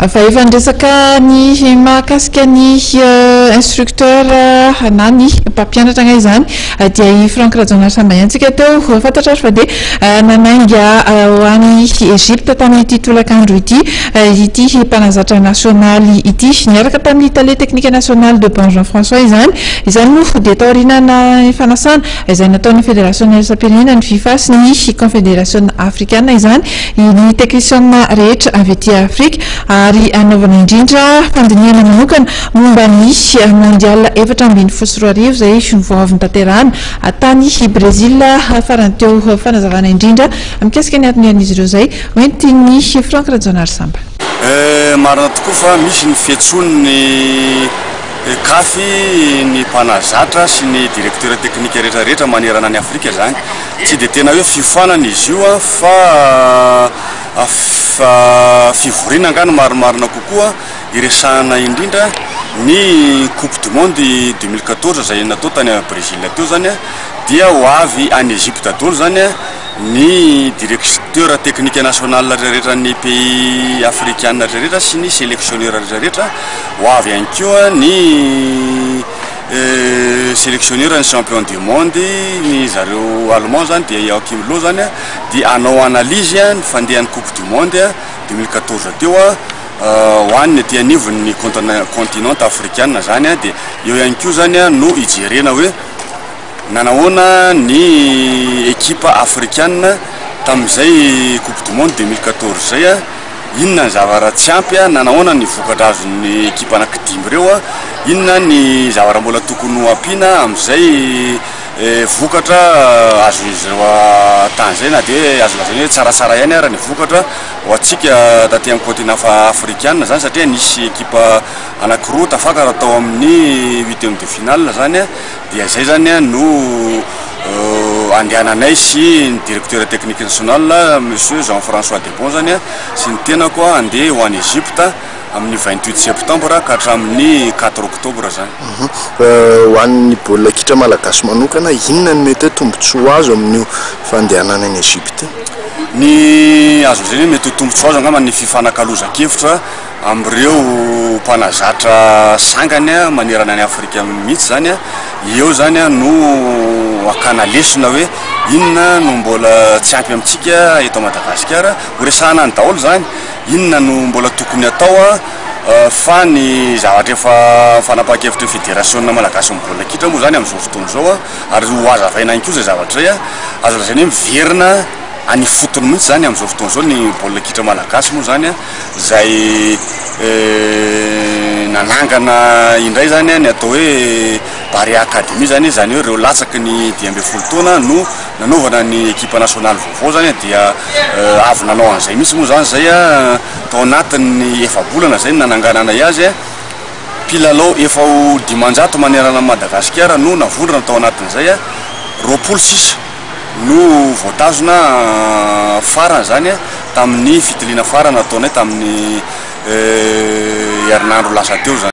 Fa efa niresaka ny mahakasika ny instructeur na ny mpampianatra angaha izany dia i Franck Rajaonarisamba ihany tsika teo. Fantatra ary fa dia nanainga ho any Egypte tamin'ity tolakandro ity ity mpanazatra nasionaly ity niaraka tamin'ny tale teknika nasionaly de Bon Jean François izany. Izany moa dia taoriana fanasana izay nataon'ny federasiona iraisam-pirenena ny FIFA sy ny konfederasiona afrikana izany ny teknisiana rehetra avy aty Afrika ary hanaovana indrindra fandinihana manokana momba ny Mondial 2014 izay vao avy notanterahana tany Brésil farany teo. Fanazavana indrindra mikasika ny antonian'izy ireo izay hoentin'i Franck Rajaonarisamba. Marina tokoa fa misy ny fiantsoan'ny CAF ny mpanazatra sy ny directeur technique rehetra rehetra manerana an'i Afrika izany. Tsy dia tena hoe fiofanana izy io fa fivoriana angaha no marimarina kokoa, iresahana indrindra ny coupe du monde 2014 izay natao tany Brésil teo izany dia ho avy any Egypte daholo izany ny directeur technique national rehetra ny pays africain rehetra sy ny sélectionneur rehetra, ho avy ihany koa ny sélectionneur ny champion du monde ny zareo allemand zany dia Joachim Löw zany dia hanao analyse ny fandehan'ny coupe du monde 2014 teo ho an'ny aty anivon'ny continent africain zany. Dia eo ihany koa zany no hijerena hoe nanahoana ny équipe africaine tamin'izay coupe du monde 2014 zay, inona ny zavatra tsy ampy, nanahoana ny vokatra azon'ny équipe anankidimy ireo, inona ny zavatra mbola tokony ho ampiana amin'izay vokatra azon'izy ireo tany zay, na dia azo lazaina hoe tsaratsara ihany ara ny vokatra ho antsika taty amin'ny continent africain zany, satria nisy équipe anankiroa tafakatra tao amin'ny huitième de finale zany. Dia zay zany no andehananay sy ny directeur technique national monsieur Jean-François Debon zany sy ny tenako andeha ho any Egypte amin'ny 28 septembre ka hatramin'ny 4 octobre zany. Ho an'ny baolina kitra malagasy manokana, inona no mety hoe tombontsoa azo amin'io fandehanana any Egypte? Ny azo lazaina hoe mety ho tombontsoa azo angamba ny fifanakalozan-kevitra amin'ireo mpanazatra sangany manerana any Afrika mihitsy zany. Eo zany no akana lesona hoe inona no mbola tsy ampy amintsika eto Madagasikara, ho resahana any daholo zany, inona no mbola tokony atao. Fa ny zavatra efa fanapahan-kevitry ny fédération malagasy ny baolina kitra moa zany amin'izao fotoana izao, ary ho hazavaina ihany koa izay zavatra izay, azo lazaina hoe miverina any ifotony mihitsy zany amin'izao fotoana izao ny baolina kitra malagasy moa zany, izay nanangana indray zany ny atao hoe Barea Academy zany, izany hoe ireo latsaky ny 15 taona no nanaovana ny équipe nationale vaovao zany. Dia avy nanao an'izay mihitsy moa zany zay tao anatin'ny efa-bolana zay no nanangananay azy. Mpilalao efa ho 500 manerana Madagasikara no navondrona tao anatin'izay, 20 sisa no voatazona farany zany tamin'ny fitiliana farany nataonay tamin'ny herinandro lasa teo zany.